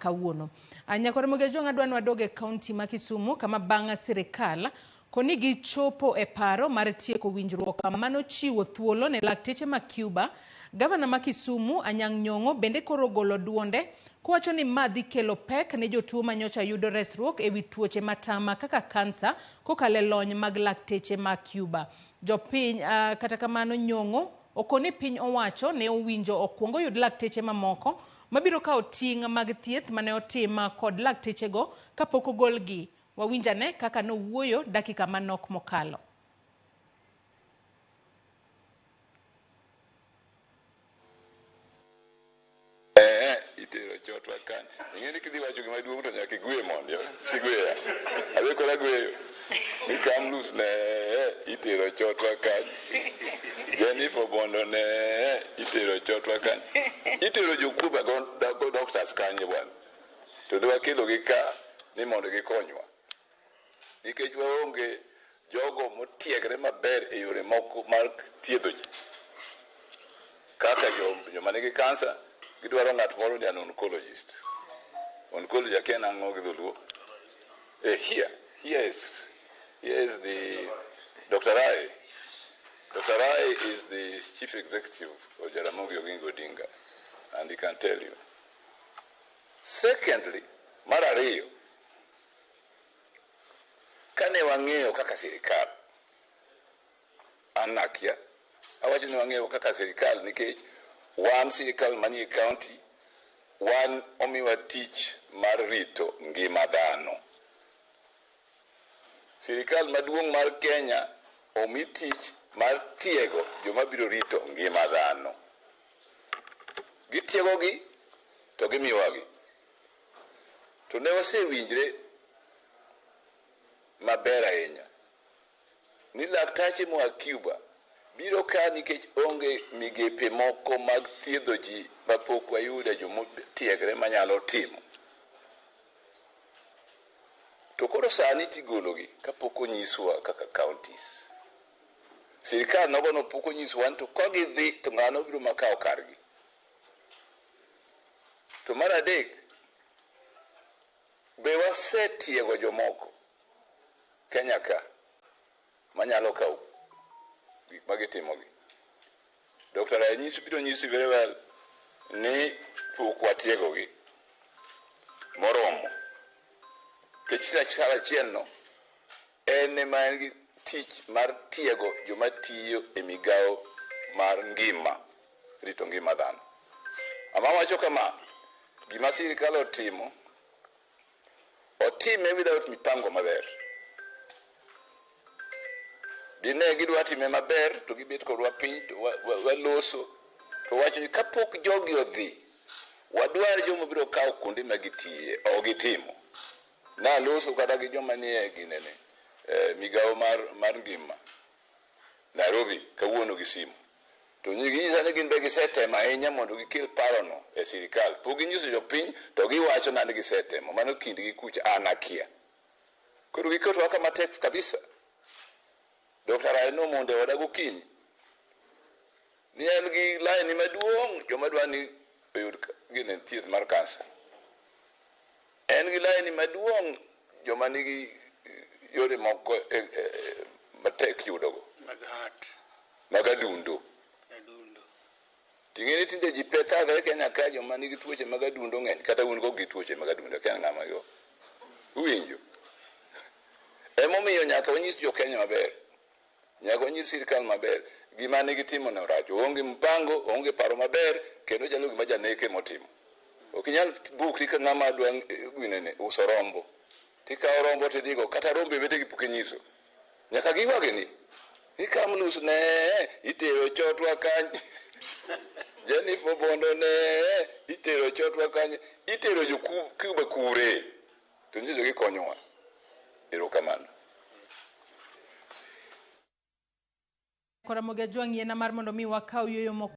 kawuono. Nyakwar Ramogi Ajwang' adwa ni wadog e kaunti ma Kisumu kama bang' sirikal koni gichopo e paro mar tieko winjruok manochiwo thuolo ne lakteche ma Cuba. Gavana ma Kisumu Anyang' Nyong'o bende koro ogolo duonde kowacho ni ma dhi kelo pek ne jotuo manyocha yudo resruok ewi tuoche matama kaka kansa kokalo e lony mag lakteche ma Cuba. Jopiny kata kamano Nyong'o okoni piny owacho ne owinjo okuongo yud lakteche mamoko mabiro kawo ting' mag thieth mane otim kod laktechego kapok ogolgi. Wawinjane kaka nowuoyo dakika manok mokalo. Itero chotwa kanyo. Ing'e ni kidhi wacho gima duong' to nyaka igwe mondi. Sigweya. Adhi kora gweyo. Ni Kamlus ne itero chotwa kanyo. Jennifer Obondo ne itero chotwa kanyo. Itero jo Cuba go doctors kanye bwana. To ne wakelogi ka ni mondo gikonywa. Nikech waonge jogo motiegre maber e yore moko mar thiedho ji. Kaka joma nigi kansa, gidwaro ng'at moro ni an oncologist. Oncology akia en ang'o gi dholuo. Here is the Dr. Rai. Dr. Rai is the chief executive of Jaramogi Oginga Odinga, and he can tell you. Secondly, mar ariyo, kane wang'eyo kaka sirikal, an nakia, awacho ni wang'eyo kaka sirikal nikech wan sirikal manie county, wan omiwa tich mar rito ngima dhano. Sirikal maduong' mar Kenya omi tich mar tiego joma biro rito ngima dhano. Gitiegogi to gimiwagi. To ne wasewinjre maber ahinya ni laktache moa Cuba biro ka nikech onge migepe moko mag thiedho ji mapok wayudo jomotiegre manyalo timo. To koro sani tigologi kapok onyiswa kaka counties. Sirikal nogono pok onyiswa ni to ka gidhi to ng'ano biro makawo kargi. To mar adek, be wasetiego jomoko Kenya ka manyalo kawo gik ma gitimogi. Dr. Ranyisi biro nyisi very well ni pok watiegogi moromo. Nikech achiel achiel no en ema en gi tich mar tiego joma tiyo e migawo mar ngima, rito ngima dhano. Ama wacho kama, gima sirikal otimo, otime without mipango maber. Dine gidwa time maber to gibet kodwa piny to waloso to wacho ni kapok jogi odhi, wadwar joma biro kawo kuonde ma gitiye, ok gitimo. Naloso kata gi joma nie ginene, migawo mar ngima Nairobi kawuono gi simu. To ginyisa ni gin be gisetemo ahinya mondo gikel parono e sirikal. Pok ginyiso jopiny to giwacho na ni gisetemo. Mano kindgi kucha an akia. Koro giketowa kama tek kabisa. Dr. Rai nomondo e oda gokinyi. Ni en gi laini maduong' joma dwa ni oyud gine thieth mar kansa. En gi laini maduong' joma nigi yore moko matek yudogo. Mag heart. Mag adundo. Adundo. Ting'e ni tinde ji thagre Kenya ka joma nigi tuoche mag adundo ng'eny kata un go gi tuoche mag adundo akia ng'ama go. Uwinjo? Emomiyo nyaka wanyis jo Kenya maber. Nyaka wanyis sirikal maber. Gima ne gitimo no rach. Onge mpango, onge paro maber, kendo chalo gima janeke motimo. Ok inyal bukri ka ng'ama dwa ginene uso rombo. Tikawo rombo tidhigo kata rombe wetegi pok inyiso. Nyaka giywagi ni. Ikamnus ne itero chotwa kany. Jennifer Obondo ne itero chotwa kany. Itero jo Cuba kure. To nyiso gikonyowa. Erokamano. Ramogi Ajwang' yiena mar mondo mi wakaw yueyo moko.